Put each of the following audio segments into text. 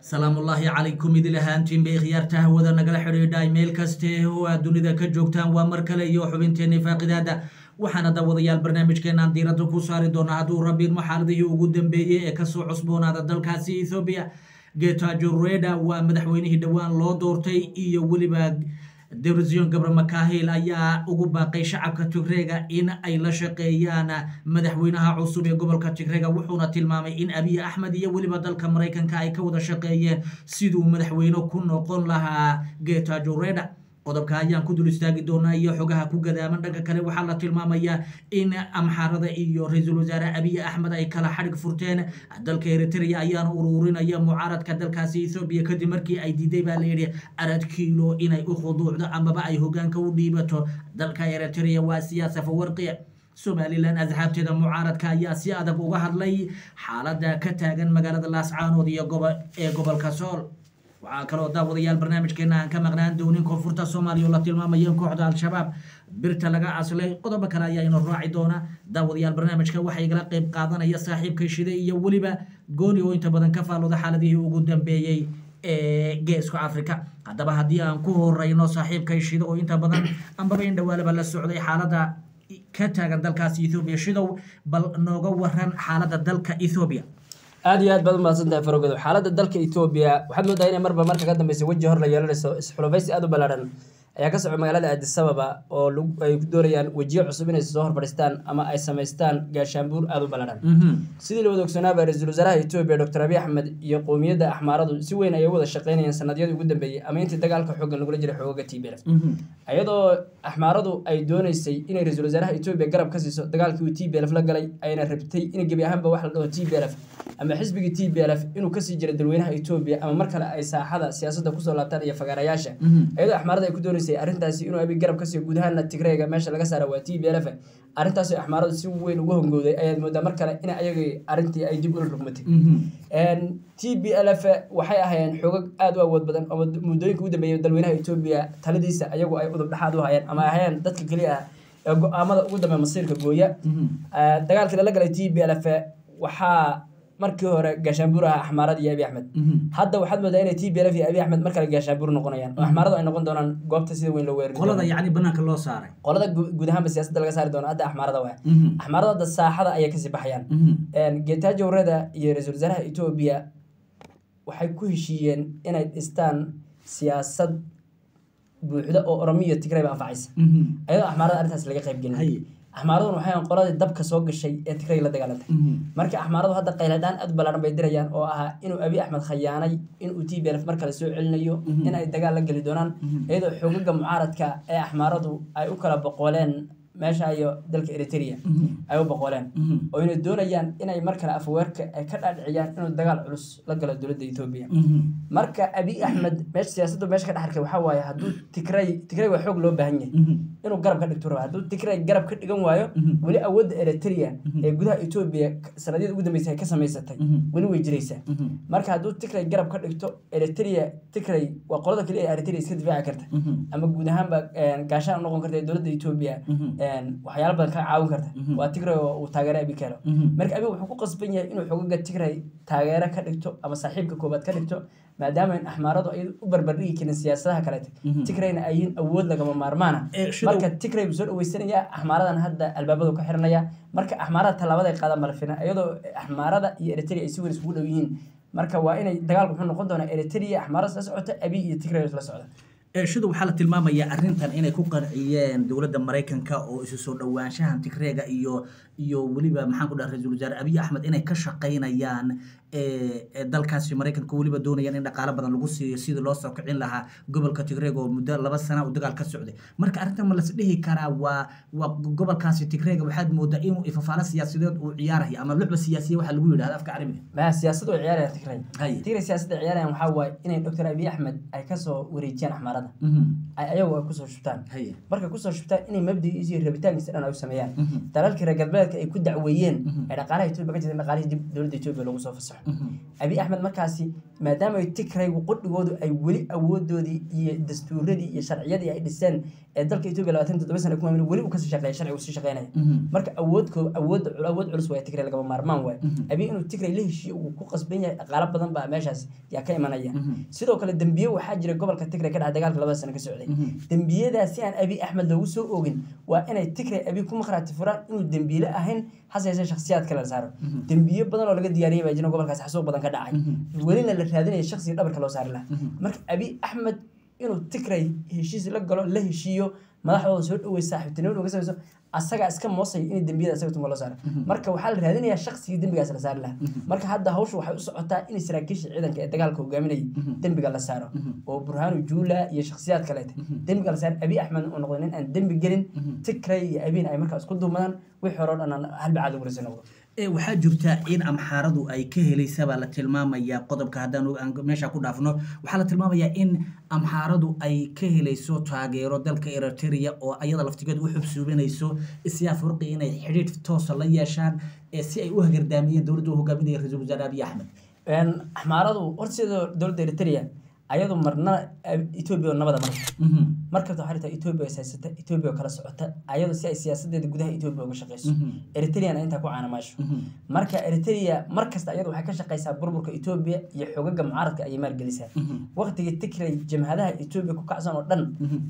Salaamullaahi calaykum idil ahaantiin bay khiyaarta hawada nagala xidhiidhay meel kaste oo aad dunida ka joogtaan. Waa mar kale iyo xubinteenii faaqidaada. Waxaana daawadayaal barnaamijkeenaan diiradda ku saari doonaa, hadduu rabbi idmo, xaaladihii ugu dambeeyey ee kasoo cusboonaada dalkaasi Ethoobiya. Getachew Reda waa madaxweynihii dhowaan loo doortay, iyo weliba Debrezion Gabre Makahil ayaa ugu baaqay shacabka Tigreega in ay la shaqeeyaan madaxweynaha cusub ee gobolka Tigreega, wuxuuna tilmaamay in Abiy Axmed iyo weliba dalka Maraykanka ay ka wada shaqeeyeen siduu madaxweyne ku noqon lahaa Getachew Reda. Qodobka ayaan ku dul istaagi doonaa iyo xogaha ku gadaaman. Dhanka kale, waxaa la tilmaamayaa in Amxaarada iyo ra-iisul wasaare Abiy Axmed ay kala xadhig furteen. Dalka Eritrea ayaana ururinaya mucaaradka dalkaasi Ethoobiya kadib markii ay diiday, baa layidhi, arad kiilo inay u khuduucdo amaba ay hogaanka u dhiibato dalka Eritrea. Waa siyaasa fawarqiya. Somalilan asxaabteeda mucaaradka ayaa si adag uga hadlay xaaladda ka taagan magaalada Laascaanood iyo ee gobolka Sool. Waxaa kaloo daawadayaal barnaamijkeena aan ka maqnaan doonin koonfurta Soomaaliya oo la tilmaamaya in kooxda Al-Shabaab birta laga aslay. Qodobo kale ayaa inoo raaci doona. Daawadayaal, barnaamijka waxaa igala qeyb qaadanaya saaxiibkay Shide iyo weliba Gooni oo inta badan ka faalooda xaaladihii ugu dambeeyey ee Geeska Africa. Haddaba haddii aan ku horeyno saaxiibkay Shide oo inta badan ambaba in dhawaalaba la socday xaaladda ka taagan dalkaasi Ethoobiya. Shidow, bal nooga waran xaaladda dalka Ethoobiya. Aad iyo aad baad umahadsantahay, Farogedo. Xaaladda dalka Etoobiya waxaad moodaa inay marba marka ka dambeysa weji hor la yeelanayso. Isxulufaysi aada u ballaaran ayaa ka socda magaalada Addis Ababa oo ay ku doonayaan wejiyo cusub inay soo horfadhiistaan ama ay samaystaan gaashaanbuur aada u ballaaran. Sidii la wada ogsoonaaba, ra-iisul wasaaraha Etoobiya Doctor Abiy Axmed iyo qowmiyadda Axmaaradu si weyn ayay u wada shaqeynayeen sanadyadii ugu dambeeyey ama intii dagaalka xooggan lagula jiray xoogaga TPLF, iyadoo Axmaaradu ay dooneysay inay ra-iisul wasaaraha Etoobiya garab ka siiso dagaalkii uu TPLF la galay, ayna rabtay in gebi ahaanba wax la dhaho TPLF ama xisbigii TPLF inuu kasii jira dalweynaha Etoobiya ama mar kale ay saaxada siyaasadda kusoo laabtaan iyo fagaarayaasha, iyadoo Axmaarada ay ku dooneysay arrintaasi inuu Abiy garab ka siiyo, guud ahaanna Tigrayga meesha laga saara waa TPLF. Arrintaasi Axmaaradu si weyn uga hongowday ayaad moodaa mar kale in ayagii arrintii ay dib ula rugmatay. TPLF waxay ahaayeen xoogag aada u awood badan oo muddooyinka ugu dambeeyay dalweynaha Etoobiya taladiisa ayagu ay udub dhexaad u hayeen ama ay ahaayeen dadka keliya ah ee go-aamada ugu dambeeya masiirka gooya. Dagaalkii lala galay TPLF waxaa markii hore gaashaanbuur ahaa Axmaarada iyo Abiy Axmed. Hadda waxaad moodaa inay TPLF iyo Abiy Axmed mar kale gaashaanbuur noqonayaan oo Axmaaradu ay noqon doonaan goobta sida weyn loo weerari qolada yacni banaanka loo saaray. Qolada guud ahaanba siyaasadda laga saari doono hadda Axmaarada waay. Axmaarada hadda saaxada ayay kasii baxayaan. Getachew Reda iyo ra-iisul wasaaraha Etoobiya waxay ku heshiiyeen inay dhistaan siyaasad buuxda oo Oromiya Tigrayba anfacaysa, ayadoo Axmaarada arrintaas laga qayb gelin. Axmaaraduna waxay ahayn qoladii dabka soo gashay ee Tigray la dagaalantay. Marka Axmaaradu hadda qayladhaan aad u ballaaran bay dirayaan oo ahaa inuu Abiy Axmed khayaanay, inuu TPLF mar kale soo celinayo, in ay dagaal la geli doonaan, iyadoo xoogaga mucaaradka ee Axmaaradu ay u kala boqoleen meesha iyo dalka Eritrea ay u boqoleen oo inay doonayaan inay mar kale Afweerka ay ka dhaadhiciyaan inuu dagaal culus la galo dowladda Etoobiya. Marka Abiy Axmed meesha siyaasaddu meesha ka dhex arkay waxaa waaye, hadduu Tigray waa xoog loo baahan yahay inuu garab ka dhigto raba. Hadduu Tigray garab ka dhigan waayo, weli awoodda Eritrea ee gudaha Etoobiya sanadyada ugu dambeysay ay ka samaysatay weli way jiraysaa. Marka hadduu Tigray garab ka dhigto Eritrea, Tigray waa qolada kaliya ee Eritrea iska difaaci karta ama guud ahaanba gaashaan u noqon karta ee dowladda Etoobiya waxyaalo badan ka caawin karta, waa Tigray oo uu taageero Abiy ka helo. Marka Abiy wuxuu ku qasban yahay inuu xogaga Tigray taageero ka dhigto ama saaxiibka koobaad ka dhigto, maadaama in Axmaaradu ay u barbardhigi karin siyaasadaha kaleete, Tigrayna ay yihiin awood lagama maarmaana. Marka Tigray buu soo dhaweysanayaa, Axmaaradan hadda albaabadu ka xiranaya. Marka Axmaarada tallaabada ay qaadaan bala filan, iyadoo Axmaarada iyo Eritrea ay si weyn isugu dhow yihiin. Marka waa inay dagaalku wuxuu noqon doonaa Eritrea, Axmaarada isla socota, Abiy iyo Tigray isla socda. Shidu, waxaa la tilmaamayaa arrintan inay ku qanciyeen dowladda Maraykanka oo isu soo dhowaanshahan Tigreega iyo weliba, maxaan ku dhaha, ra-iisul wasaare Abiy Axmed inay ka shaqaynayaan dalkaasi Maraykanka, weliba doonayaan in dhaqaalo badan lagu siiyo sidii loo soo kicin lahaa gobolka Tigreega oo muddo 2 sana uu dagaal ka socday. Marka arrintan ma las dhihi karaa waa gobolkaasi Tigreega waxaad moodaa inuu ifafaalo siyaasadeed uu ciyaarayo ama lucba siyaasiya waxaa lagu yidhahda afka Carabiga? Ma siyaasad way ciyaarayaan Tigray. Tigray siyaasadda ciyaarayaan waxaa waaye inay Dr Abiy Axmed ay kasoo wareejiyaan Axmaarada, ay ayagu ay kusoo shubtaan. Markay kusoo shubtaan, inay mabdigiisa iyo rabitaankiisa dhan ay u sameeyaan. Dalalkii reer galbeedka Galbeedka ay ku dacweeyeen ee dhaqaalaha Etoobiya ka jirta, dhaqaalihii dib dowladda Etoobiya loogu soo fasaxo. Abiy Axmed markaasi, maadaama ay Tigraygu qudhigoodu ay weli awoodoodii iyo dastuuradii iyo sharciyadii ay dhiseen ee dalka Etoobiya 27 sano ku maamulay weli uu kasii shaqeeya, sharcigu sii shaqeynaya. Marka awood awood awood culus waay Tigray, lagama maarmaan waay Abiy inuu Tigray la heshiiyo, uu ku qasban yahay. Dhaqaalo badan baa meeshaas yaa ka imanaya. Sidoo kale dembiye waxaa jira gobolka Tigray ka dhacay dagaalka 2da sano ka socday. Dembiyadaas si aan Abiy Axmed loogu soo oogin, waa inay Tigray Abiy ku maqraati furaan inuu dembiile ahayn, hase yeeshee shakhsiyaad kale la saaro. Dembiyo badan oo laga diyaariyay baa jira, gobolkaas xasuuq badan ka dhacay, welina la raadinaya shakhsiga dhabarka loo saari lahaa. Marka Abiy Axmed inuu Tigray heshiis la galo, la heshiiyo, madaxdooda soo dhaweysa, saaxiibtinimo uga samayso, asagaa iska moosaya in dembiyada asaga tunka loo saaro. Marka waxaa la raadinayaa shaqsigii dembigaas la saari lahaa. Marka hadda hawshu waxay u socotaa in saraakiisha ciidanka ee dagaalka hogaaminayay dembiga la saaro, oo Burhanu Juula iyo shakhsiyaad kaleete dembiga la saaro, Abiy Axmed uu noqdo nin aan dembi gelin, Tigray iyo Abiyn ay markaa isku duumadaan, wixii hore oo dhan aan halbacaad ugu rasi noqdo. Waxaa jirta in Amxaaradu ay ka helaysabaa la tilmaamayaa. Qodobka haddaan aan meesha ku dhaafno, waxaa la tilmaamayaa in Amxaaradu ay ka helayso taageero dalka Eritrea, oo ayada laftigeed u xubsuubinayso Isyaa Furqi inay xidhiidh toosa la yeeshaan ee si ay u hagardaamiyeen dowladda uu hogaaminaya ra-iisul wasaare Abiy Axmed. Axmaaradu horta sida dowladda Eritrea ayadu marna Etoobiya oo nabada marka markasta waxay rabtaa Etoobiya is haysata, Etoobiya oo kala socota, ayadu si ay siyaasadeeda gudaha Etoobiya uga shaqeyso, Eritreana intaa ku caanamaasho. Marka Eritrea mar kasta ayadu waxay ka shaqeysaa burburka Etoobiya iyo xogaga mucaaradka ayay maalgelisaa. Waqtigii Tigray, jamhadaha Etoobiya ku kacsan oo dhan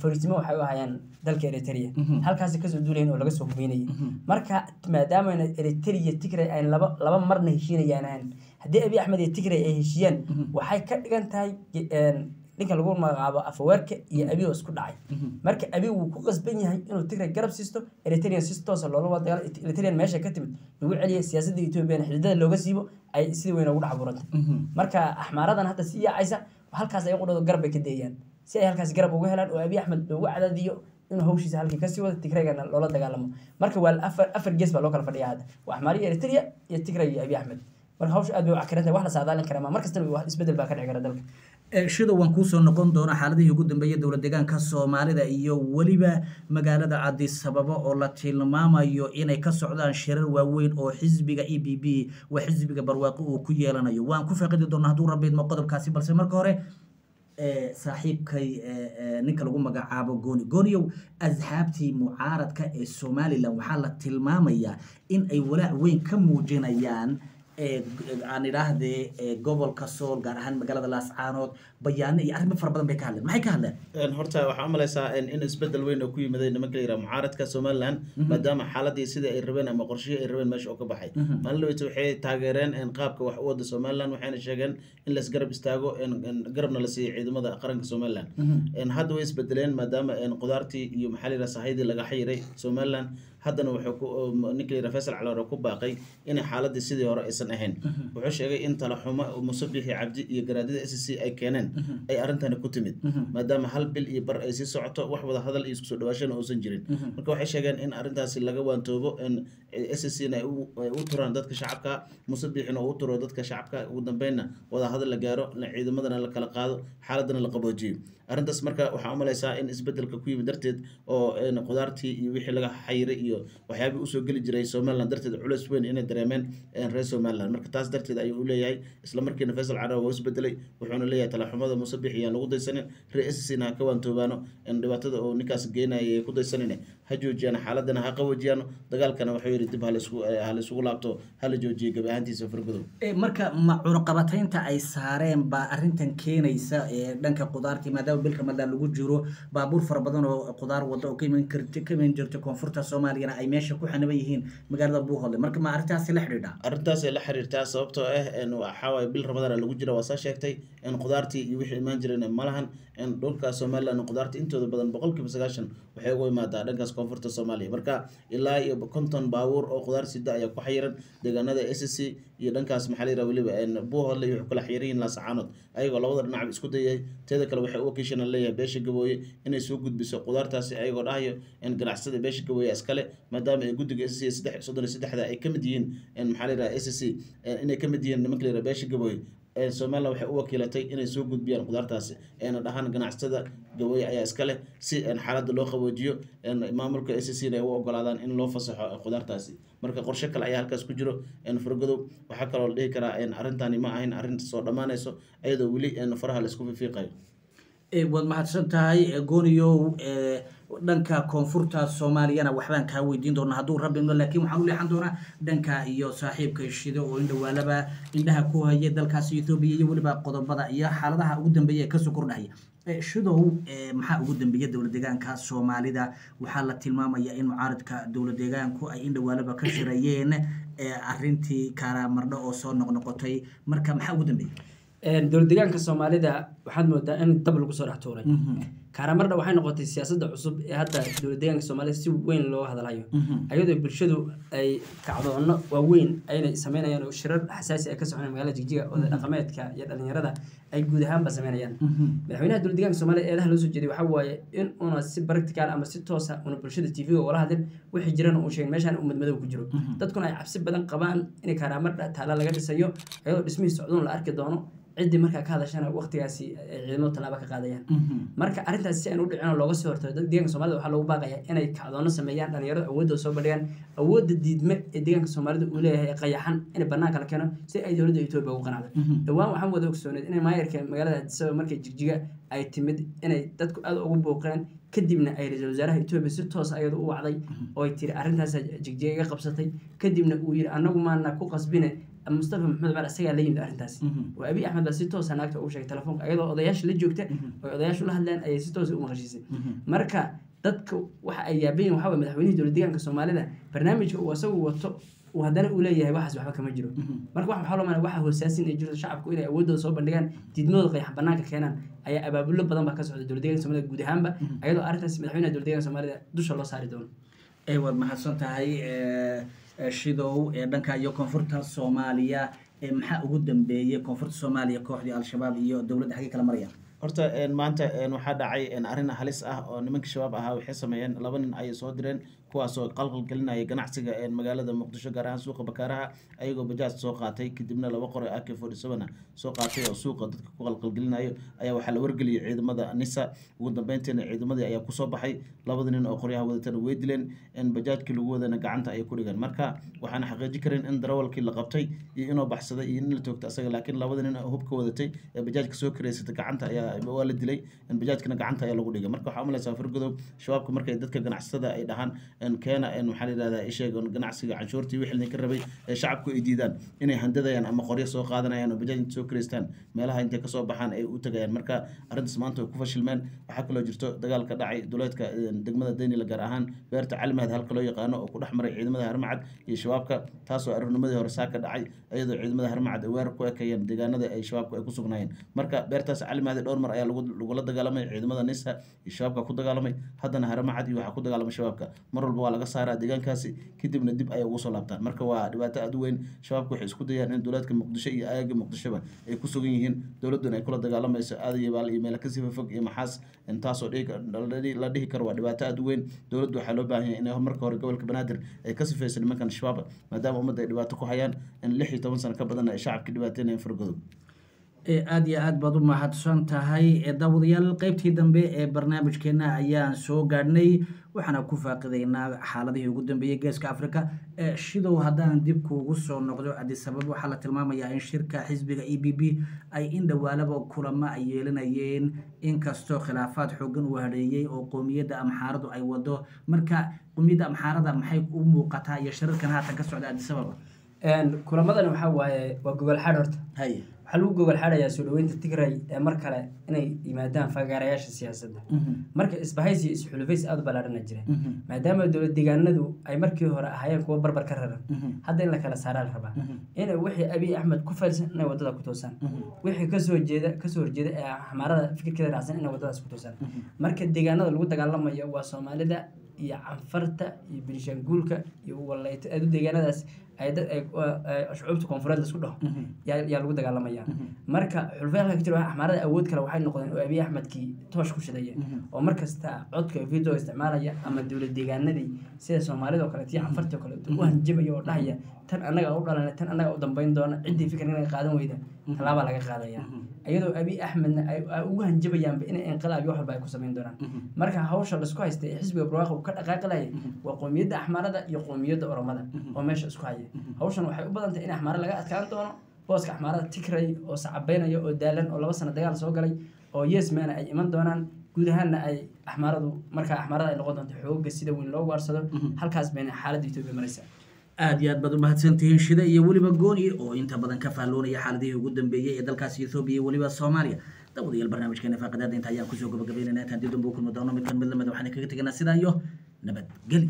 fariisimo waxay u ahayaan dalka Eritrea, halkaasi kasoo duulayn oo laga soo hubeynayay. Marka maadaama Eritrea Tigray ay laba marna heshiinayaan ahayn, haddii Abiy Axmed iyo Tigray ay heshiiyaan, waxay ka dhigan tahay ninka lagu magacaabo Afaweerka iyo Abiy oo isku dhacay. Marka Abiy wuu ku qasban yahay inuu Tigray garab siisto, Eritrean si toosa loola wada dagaalo, Eritrean meesha ka timid lagu celiya, siyaasadda Ethoobiana xididada looga siibo, ay sidii weyn ugu dhex abuurantay. Marka Axmaaradan hadda sii yaacaysa halkaas ay qudhooda garab bay ka dayayaan, si ay halkaas garab uga helaan oo Abiy Axmed loogu cadaadiyo inuu hawshiisa halkii kasii wado, Tigraygana loola dagaalamo. Marka waa afar gees baa loo kala fadhiyaa hadda, waa Axmaar iyo Eritrea iyo Tigray iyo Abiy Axmed. Marka hawshu aad bay u cakiran tahay, wax la saadaalin karaa ma, mar kastana wax isbedel baa ka dhici kara dalka. Shida waan kuusoo noqon doonaa xaaladihii ugu dambeeyay dowlad deegaanka Soomaalida iyo weliba magaalada Addis Ababa oo la tilmaamayo inay ka socdaan shirar waaweyn oo xisbiga EPP, waa xisbiga barwaaqo, uu ku yeelanayo. Waan ku faaqidi doonaa hadduu Rabbi idmo qodobkaasi, balse marka hore saaxiibkay ninka lagu magacaabo Gooni Gooniyow, asxaabtii mucaaradka ee Somaliland waxaa la tilmaamayaa in ay walaac weyn ka muujinayaan aan idhaahdee gobolka Sool, gaar ahaan magaalada Laascaanood. Bayaano iyo arrimo fara badan bay ka hadleen. Maxay ka hadleen? Horta waxaa u malaysaa in isbedel weyn oo ku yimiday nimanka la yidhaha mucaaradka Somaliland, maadaama xaaladii sidii ay rabeen ama qorshihii ay rabeen meesha oo ka baxay. Maalin dhaweyta waxay taageereen qaabka wax u wada Somaliland, waxayna sheegeen in la isgarab istaago, garabna la siiyo ciidamada qaranka Somaliland. Hadda way isbedeleen, maadaama qudaartii iyo maxaa la yidhaha sahaydii laga xayiray Somaliland. Haddana wuxuu ku ninka la yidhaha Faysal Cali ku baaqay inay xaaladii sidii hore aysan ahayn. Wuxuu sheegay in tala xumo Muuse Biixi Cabdi iyo garaadida SSC ay keeneen ay arrintani ku timid, maadaama hal bil iyo bar ay sii socoto wax wada hadal iyo isku soo dhawaashana uusan jirin. Marka waxay sheegeen in arrintaasi laga waantoobo, in SSC na ay u turaan dadka shacabka, Muuse Biixina uu u turo dadka shacabka, ugu dambeynna wada hadal la gaaro, ciidamadana la kala qaado, xaaladana la qaboojiyo arrintaas. Marka waxaa u malaysaa in isbedelka ku yimid darteed oo qudaartii iyo wixii laga xayiray iyo waxyaabihii usoo geli jiray Somaliland darteed culays weyn inay dareemeen reer Somaliland. Marka taas darteed ayuu u leeyahay. Isla markiina Faysal Carawa waa isbedelay, wuxuuna leeyahay talaxumada Muuse Biixi yaan lagu daysanin, reer SSC na ha ka waantoobaano in dhibaatada uu ninkaas geenayay ay ku daysanin, ha joojiyaan xaaladana, ha qaboojiyaan dagaalkana. Wuxuu yidhi dib ha la isugu laabto, ha la joojiyo gabi ahaantiisa fargodow. Marka ma cunaqabataynta ay saareen baa arrintan keenaysa dhanka qudaartii, maadaama bil Ramadaan lagu jiro, baabuur fara badan oo qudaar wada oo ka iman karta, ka iman jirta koonfurta Soomaaliyana ay meesha ku xaniban yihiin magaalada Buuhoodle? Marka ma arrintaasi la xidhiidha? Arrintaasay la xiriirtaa, sababtoo ah waxaa waaye bil Ramadaan lagu jira, waa saa sheegtay in qudaartii iyo wixii imaan jireen malahan in dhulka Somaliland qudaarta intooda badan 90% waxay uga imaadaa dhankaas koonfurta Soomaaliya. Marka ilaa iyo 50 baabuur oo qudaar sida ayaa ku xayiran deegaanada SSC iyo dhankaas maxaa la yidhaha weliba Buuhoodle, iyo waxay kala xayiran yihiin Laascaanood, ayagoo labada dhinacba isku dayay. Teeda kale waxay u wakiishana leeyahay beesha Gabooye inay soo gudbiso qudaartaasi, ayagoo dhahayo in ganacsada beesha Gabooye iskale, maadaama ay guddiga SSC 33-da ay ka mid yihiin maxaa la yidhaha SSC, inay ka mid yihiin nimanka la yidhaha beesha Gabooye. Somaliland waxay u wakiilatay inay soo gudbiyaan khudaartaasi, ayna dhahaan ganacsatada Gabooye ayaa iska leh, si xaaladda loo qaboojiyo, maamulka SSC na ay u ogolaadaan in loo fasaxo khudaartaasi. Marka qorshe kale ayaa halkaas ku jiro Fargodow. Waxaa kaloo la dhihi karaa arrintani ma ahayn arrin soo dhammaanayso, iyadoo weli faraha la isku fiiqayo. Waad mahadsan tahay Gooniyow. Dhanka koonfurta Soomaaliyana waxbaan kaa weydiin doonaa hadduu Rabbi idmo, laakiin waxaan u leexan doonaa dhanka iyo saaxiibka Shido oo indhawaalaba indhaha ku haya dalkaasi Etoobiya iyo weliba qodobada iyo xaaladaha ugu dambeeya ee kasoo kordhaya. Shidow, maxaa ugu dambeeya dowlad deegaanka Soomaalida? Waxaa la tilmaamayaa in mucaaradka dowlad deegaanku ay indhawaalaba ka shirayeen arrintii Karamardho oo soo noqnoqotay. Marka maxaa ugu dambeeya? Dowlad deegaanka Soomaalida waxaad moodaa in dab lagu soo dhex tuuray. Karamardha waxay noqotay siyaasadda cusub ee hadda dowlad deegaanka Soomaalida si weyn loo hadalayo, ayadoo bulshadu ay kacdoonno waaweyn aynay sameynayaan oo shirar xasaasi ah ka soconaya magaalada Jigjiga, oo dhaqameedka iyo dhalinyarada ay guud ahaanba sameynayaan. Madaxweynaha dowlad deegaanka Soomaalida eedaha loo soo jeeday waxaa waaye in una si practical ama si toos ah una bulshada TV-ga ugala hadlin wixii jirana uu sheegay meeshaan uu madmadow ku jiro, dadkuna ay cabsi badan qabaan in Karamardha taala laga dhisayo, iyadoo dhismihii socdoon la arki doono, ciddii markaa ka hadashana waqtigaasi ay ciidamadu tallaabo ka qaadayaan. Marka arrintaasi si aan u dhicin oo looga soo hortago, dad deegaanka Soomaalida waxaa loogu baaqayaa inay kacdoono sameeyaan, dhalinyaradu awooddooda soo bandhigaan, awoodda diidme ee deegaanka Soomaalida uu leeyahay ee qayaxan inay banaanka la keeno si ay dowladda Etoobiya ugu qanacdo. Dhowaan waxaan wada ogsooneed inay maayarka magaalada Addis Ababa markay Jigjiga ay timid inay dadku aad ugu buuqeen, kadibna ay ra-iisul wasaaraha Etoobiya si toos ayadu u wacday oo ay tiri arrintaas Jigjiga iga qabsatay, kadibna uu yiri annagu maana ku qasbine, Mustafa Maxamed Cumar isagaa la yimid arrintaas, oo Abiy Axmed baa si toosa naagta ugu sheegay telefoonka, iyadoo odayaasha la joogta oo odayaashu la hadleen ayay si toosa u maqashiisay. Marka dadka waxa ay yaaban yihiin waxaa waye madaxweynihii dowlad deegaanka Soomaalida barnaamijka uu asagu wato uu haddana uu leeyahay waxaas waxba kama jiro. Marka wax waxaa loo maanaa waxa hoosaasin ay jirto shacabku inay awooddooda soo bandhigaan, diidmadooda qayax banaanka keenaan ayaa abaabulo badan baa ka socda dowlad deegaanka Soomaalida guud ahaanba, ayadoo arrintaas madaxweynaha dowlad deegaanka Soomaalida dusha loo saari doono. Waad mahadsan tahay Shidow. Dhanka iyo koonfurta Soomaaliya, maxaa ugu dambeeyey koonfurta Soomaaliya, kooxdii Al-Shabaab iyo dowladda xaggee kala marayaan? Horta maanta waxaa dhacay arrin halis ah oo nimankii Shabaab ahaa waxay sameeyeen, 2 nin ayay soo direen kuwaasoo qalqal gelinaya ganacsiga magaalada Muqdisho, gaar ahaan suuqa Bakaaraha, ayagoo bajaaj soo qaatay, kadibna 2 qori AK-47 ah soo qaatay oo suuqa dadka ku qalqalgelinayo ayaa waxaa la wargeliyay ciidamada NISA. Ugu dambeyntiina ciidamadii ayaa kusoo baxay, labada nin oo qoryaha wadatana way dileen, bajaajkii lagu wadana gacanta ayay ku dhigeen. Marka waxaana xaqiijin karin in darawalkii la qabtay iyo inuu baxsaday iyo in la toogtay asaga, laakiin labada nin oo hubka wadatay ee bajaajka soo kareysatay gacanta ayaa waa la dilay, bajaajkana gacanta ayaa lagu dhigay. Marka waxaa umalaysaa Fargodow, Shabaabka markay dadka ganacsatada ay dhahaan keena waxaa la yidhahdaa isheeg ganacsiga canshuurtii wixii idinka rabay ee shacabku ay diidaan, inay handadayaan ama qoryo soo qaadanayaan oo bajaaj inta soo kareystaan meelaha intay kasoo baxaan ay u tagayaan. Marka arrintaas maanta way ku fashilmeen. Waxaa kaloo jirto dagaal ka dhacay duleedka degmada Daynila, gaar ahaan beerta Calimahad halka loo yaqaano, oo ku dhex maray ciidamada Harmacad iyo Shabaabka, taasoo aroornimadii hore saa ka dhacay, iyadoo ciidamada Harmacad ay weerar ku ekeeyeen deegaanada ay Shabaabku ay ku sugnaayeen. Marka beertaas Calimahad dhowr mar ayaa lagula dagaalamay, ciidamada NISA iyo Shabaabka ku dagaalamay, haddana Haramacad iyo waxaa ku dagaalamay Shabaabka. Mar walba waa laga saaraa deegaankaasi, kadibna dib ayay ugu soo laabtaan. Marka waa dhibaato aad u weyn. Shabaabka waxay isku dayaan in duleedka Muqdisho iyo aagga Muqdishoba ay ku sugan yihiin, dowladduna ay kula dagaalamayso Aadayabaal iyo meelo kasii fog iyo Maxaas, taasoo la dhihi karo waa dhibaato aad u weyn. Dowladdu waxaa loo baahan yahay inay marka hore gobolka Banaadir ay ka sifeyso nimankan Shabaab, maadaama ummadda ay dhibaato ku hayaan in 16 sano ka badan ay shacabka dhibaateynayaan Fargodow. Aada iyo aad baad u mahadsan tahay daawadayaal. Qeybtii dambe ee barnaamijkeena ayaan soo gaadhnay, waxaana ku faaqidaynaa xaaladihii ugu dambeeyey geeska Africa. Shidow, haddaan dib kuugu soo noqdo Addis Ababa, waxaa la tilmaamayaa in shirka xisbiga EPP ay in dhowaalaba kulamo ay yeelanayeen, inkastoo khilaafaad xoogan uu hadheeyey oo qoomiyadda Amxaaradu ay wado. Marka qoomiyadda Amxaarada maxay u muuqataa iyo shirarkan haatan ka socda Addis Ababa? Kulamadan waxaa waaye waa gogol xadh horta. Waxaa lagu gogol xadhayaa soo dhaweynta Tigray ee mar kale inay yimaadaan fagaarayaasha siyaasadda. Marka isbahaysi iyo isxulufays aada u ballaarhana jira, maadaama dowlad deegaanadu ay markii hore ahaayeen kuwo barbar ka raran, hadda in la kala saaraa la rabaa, inay wixii Abiy Axmed ku faylsan inay waddada ku toosaan, wixii kasoo jeeda kasoo horjeeda ee Axmaarada fikirkeeda raacsan inay waddadaas ku toosaan. Marka deegaanada lagu dagaalamayo waa Soomaalida iyo Canfarta iyo Benishanguulka iyo Walayto, aadu deegaanadaas Ay dad ay shucuubta koonfureed laisku dhaho yaa lagu dagaalamaya. Marka xulfada halka ka jira axmaarada awood kale waxay noqdeen oo Abiy Axmedkii toosh ku shidaya oo markasta codka video isticmaalaya ama dowlad deegaanadii sida Soomaalida oo kale tii Canfartii oo kale u hanjabaya oo dhahaya tan annaga u dhalanay, tan annaga u dambeyn doona, ciddii fikir inaga qaadan weyda tallaabaa laga qaadaya, iyadoo Abiy Axmedna ay ugu hanjabayaanba inay inqilaab iyo wax walba ay ku samayn doonaan. Marka hawsha laisku haystay ee xisbiga Barwaaqo uu ka dhaqaaqi lahayay waa qowmiyadda axmaarada iyo qowmiyadda Oromada oo meesha isku haya. Hawshan waxay u badan tahay in axmaara laga adkaan doono, booska axmaarada Tigray oo sacabeynaya oo daalan oo 2 sano dagaal soo galay oo yesmana ay iman doonaan, guud ahaanna ay axmaaradu markaa axmaarada ay noqon doonto xooga sida weyn loo waarsado. Halkaas bayna xaaladda Etoobiya maraysaa. Aad iyo aad baad umahadsantihiin Shida iyo weliba Gooni oo inta badan ka faalloonaya xaaladihii ugu dambeeyey ee dalkaasi Ethoobiya iyo weliba Soomaaliya. Daawadayaal, barnaamijkeena faaqidaada inta ayaan kusoo gabagabeynayna. Intaan dib dambe u kulmi doono midkan mid lamid, waxaan kaga teganaa sidaa iyo nabadgelyo.